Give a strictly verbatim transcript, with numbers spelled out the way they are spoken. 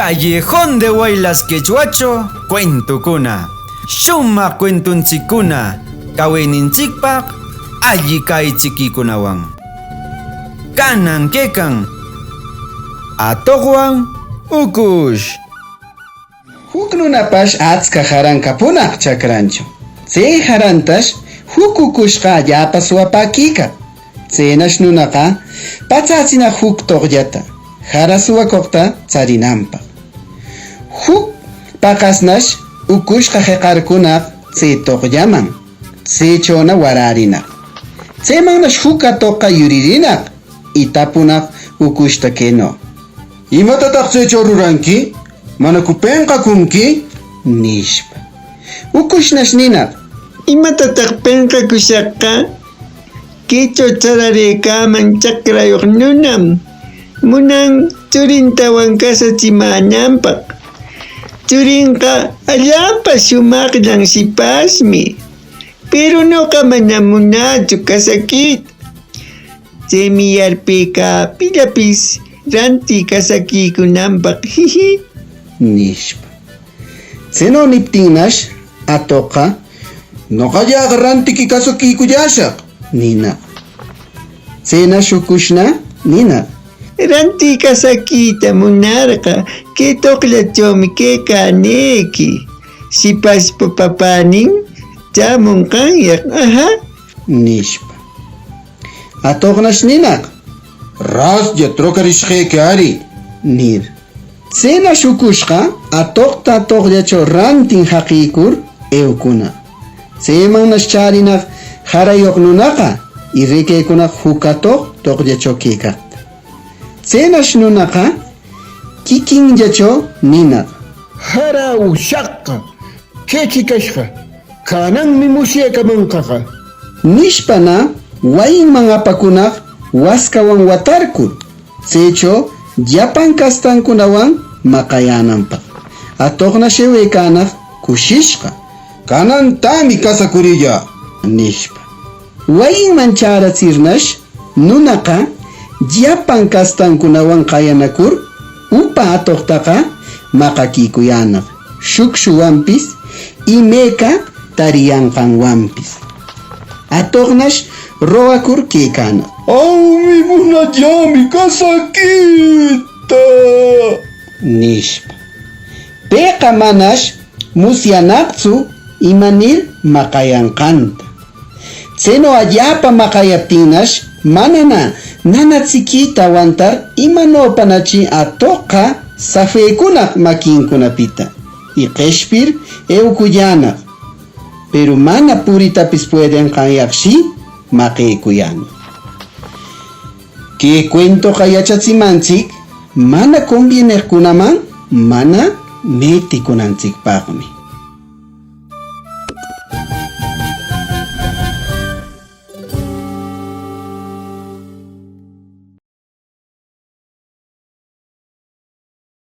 Callejón de Huaylas Quechuacho cuentocuna, shumaq cuentontsiccuna, cawenintsicpaq alli cäyitsiquicunawan. Canan quecan Atoqwan Ucush. Juc nunapash atsca jaran capunaq chacrancho. Tse jarantash juc ucushqa allapa suwapäquicaq. Tsenash nunaqa patsätsinaq juc toqllata jara suwacoqta tsarinanpaq. Juc paqasnash ucushqa jeqarcunaq tse toqllaman. Tsechona warärinaq. Tsemannash juc atoqqa yuririnaq y tapunaq ucushta queno: —¿Imatataq tsecho ruranqui? ¿Manacu penqacunqui? —nishpa. Ucushnash ninaq: —¿Imatataq penqacushaqqa? Quecho tsararëcaman chacrayoq nunam munan tsurintawan casatsimänanpaq. Tsurinqa allapa shumaqllan sipashmi, pero noqa manam munätsu casaquita. Tsemi yarpëcä pillapis rantï casaquicunanpaq, jiji —nishpa. Tseno niptinnash atoqqa: —Noqalläqa rantiqui casaquiculläshaq —ninaq. Tsenash ucushna ninaq: —Rantï casaquita munarqa, que toqllachomi quecanequi. Sipashpa papänin chämonqanyaq, ajá —nishpa. Atoqnash ninaq: —Raslla trocarishqequi ari —nir. Tsenash ucushqa atoqta toqllacho rantin jaqicur eucunaq. Tsemannash chärinaq jarayoq nunaqa y riquecunaq juc atoq toqllacho quecaqta. Tsenash nunaqa quiquinllacho ninaq: —Jara ushaqqa quechi cashqa, cananmi musyecamanqaqa —nishpa. Na wayinman apacunaq wascawan watarcur, tsecho llapan castancunawan maqayänanpaq. Atoqnash ewecänaq cushishqa: —Canantämi casacurillä —nishpa. Wayinman chäratsirnash, nunaqa llapan castancunawan qayanacur upa atoqtaqa maqaquicuyänaq, shucshuwanpis y meca tariyanqanwanpis. Atoqnash rogacur quecänaq: —Aumi, munallämi casaquita —nishpa. Pëqa manash musyanaqtsu imanir maqayanqanta. Tseno allapa maqayaptinnash, manana nanatsiquita awantar, imanopanachi atoqqa safecunaq maquincunapita y qeshpir eucullänaq. Peru mana puritapis puedenqanyaqshi maqecuyänaq. Que cuentoqa yachatsimantsic mana convieneqcunaman mana meticunantsicpaqmi.